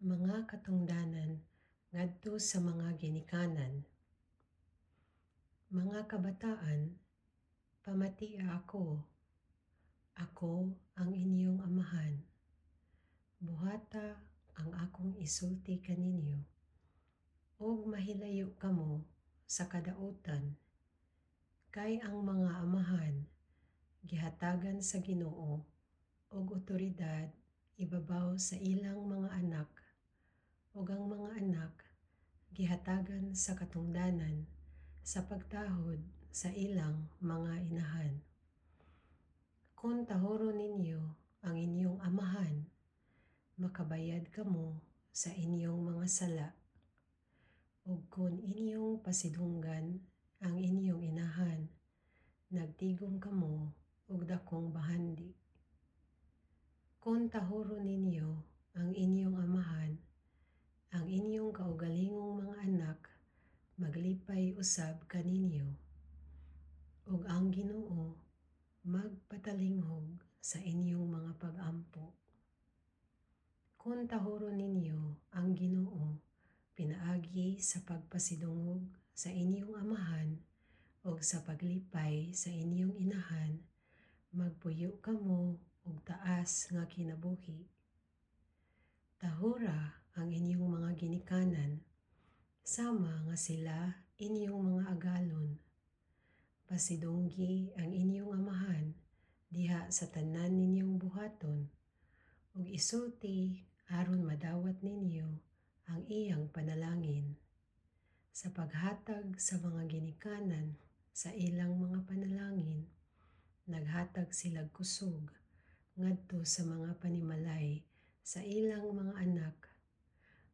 Mga katungdanan ngadto sa mga ginikanan. Mga kabataan, pamatia ako. Ako ang inyong amahan. Buhata ang akong isulti kaninyo, ug mahilayo kamo sa kadautan. Kay ang mga amahan gihatagan sa Ginoo og otoridad ibabaw sa ilang mga anak, ug ang mga anak gihatagan sa katungdanan sa pagtahod sa ilang mga inahan. Kon tahoron ninyo ang inyong amahan, makabayad kamo sa inyong mga sala. Ug kon inyong pasidunggan ang inyong inahan, nagtigom kamo og dakong bahandi. Kon tahoron ninyo ang inyong amahan, ang inyong kaugalingong mga anak maglipay usab kaninyo. Ug ang Ginoo magpatalinghog sa inyong mga pag-ampo. Kon tahoron ninyo ang Ginoo pinaagi sa pagpasidungog sa inyong amahan ug sa paglipay sa inyong inahan, magpuyo kamo og taas nga kinabuhi. Tahura ang inyong mga ginikanan, sama nga sila inyong mga agalon. Pasidunggi ang inyong amahan diha sa tanan ninyong buhaton, ug isulti aron madawat ninyo ang iyang panalangin. Sa paghatag sa mga ginikanan sa ilang mga panalangin, naghatag silag kusog ngadto sa mga panimalay sa ilang mga anak.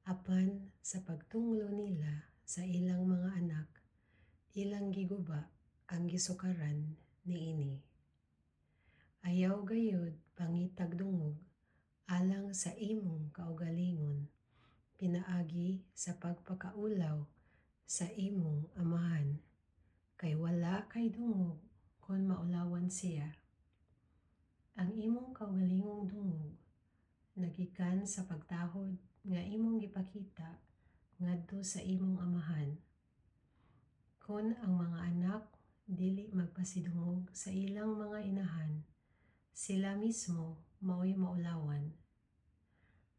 Apan sa pagtunglo nila sa ilang mga anak, ilang giguba ang gisukaran niini. Ayaw gayud pangitag dungog alang sa imong kaugalingon pinaagi sa pagpakaulaw sa imong amahan, kay wala kay dungog kon maulawan siya. Ang imong kaugalingong dungog nagikan sa pagtahod nga imong gipakita ngadto sa imong amahan. Kon ang mga anak dili magpasidungog sa ilang mga inahan, sila mismo mao'y maulawan.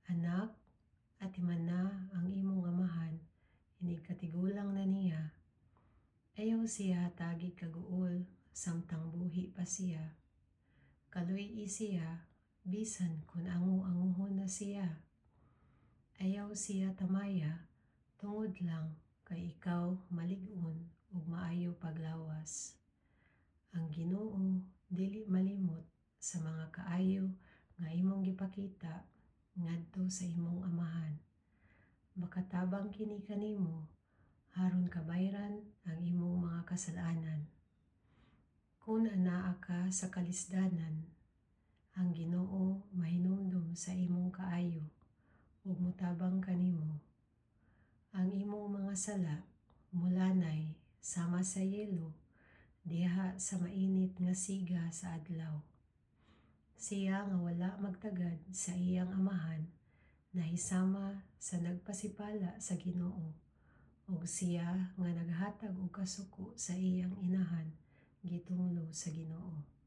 Anak, atimana ang imong amahan inig katigulang na niya. Ayaw siya hatagi kaguol samtang buhi pa siya. Kaluy-i siya bisan kon angu-anguhon na siya. Ayaw siya tamaya tungod lang kay ikaw malig-on ug maayo paglawas. Ang Ginoo dili malimot sa mga kaayo nga imong gipakita ngadto sa imong amahan. Makatabang kini kanimo aron kabayran ang imong mga kasal-anan. Kon anaa ka sa kalisdanan, ang Ginoo mahinumdom sa imong kaayo ug motabang kanimo. Ang imong mga sala mulanay sama sa yelo diha sa mainit nga siga sa adlaw. Siya nga wala magtagad sa iyang amahan nahisama sa nagpasipala sa Ginoo, ug siya nga naghatag og kasuko sa iyang inahan gitunglo sa Ginoo.